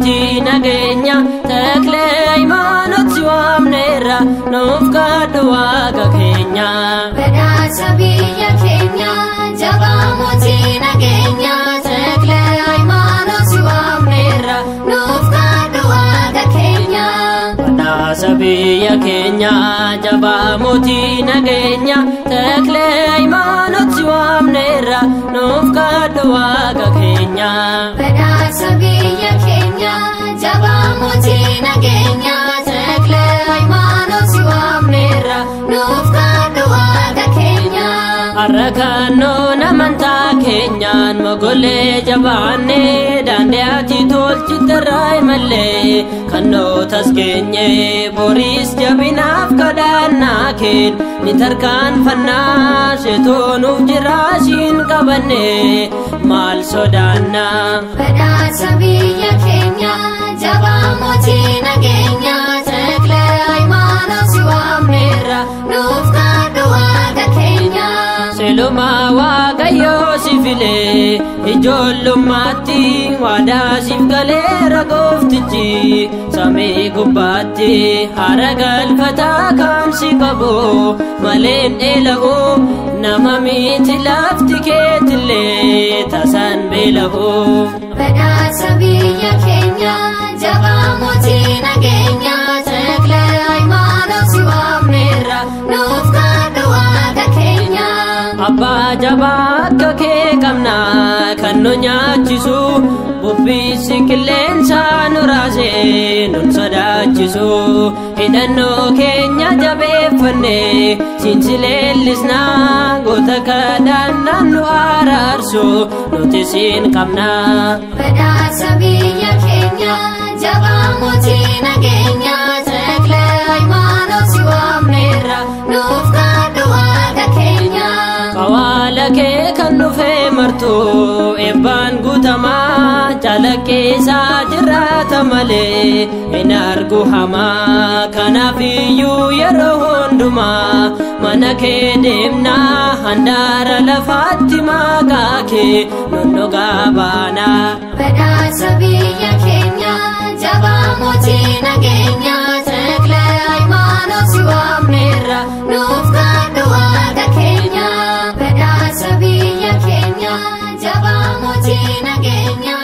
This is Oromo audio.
mootii nageenya Tekle Hayimaanot si waamneerra nuuf kadhu waaqa keenya. Badhaasa biyya keenya jabaa mootii nageenya Tekle Hayimaanot si waamneerra nuuf kadhu waaqa keenya. Badhaasa biyya keenya jabaa mootii nageenya Tekle Hayimaanot si waamneerra nuuf kadhu waaqa keenya. Badhaasa biyya keenya jabaa mootii nageenya Tekle Hayimaanot si waamneerra nuuf kadhu waaqa keenya. Har'a kannoon amantaa keenyaan mogolee jabaannee daandii ati tolchiterraa imallee kannootas keenye boriis jabinaaf kadhannaa keen ni tarkaanfannaa seetoonuuf jiraashiin qabanne maal sodaannaa. Badhaasa biyya keenya jabaa mootii nageenya Tekle Hayimaanot si waamneerra nuuf kadhu waaqa keenya. Selumaa waaqayyoo si filee ijoollummaatti waadaa siif galeera gooftichi samii gubbaatti haara galfataa kan si qabu maleen dheela'u nama miti lafti keetillee tasan beela'u. Badhaasa biyya keenya jabaa mootii nageenya Tekle Hayimaanot si waamneerra nuuf kadhu waaqa keenya. Abbaa jabaa akka kee qabna kan nu nyaachisu bubbisi qilleensa nu raasee nun sodaachisu hidhannoo keenya jabeeffanne siinsi leellisnaa goota kadhannaan nu araarsu nuti siin qabna. Badhaasa biyya keenya jabaa mootii nageenya Tekle Hayimaanot si waamneerra nuuf kadhu waaqa keenya. Kawaala kee kan dhufee martu eebbaan guutamaa calaqqisaa jiraata malee hin argu hamaa kanaaf iyyuu yeroo hundumaa mana kee deemnaa handaara lafaatti maqaa kee nun dhugaa baanaa. Badhaasa biyya keenya jabaa mootii nageenya Tekle Hayimaanot si waamneerra nuuf kadhu waaqa keenya. Badhaasa biyya keenya jabaa mootii nageenya.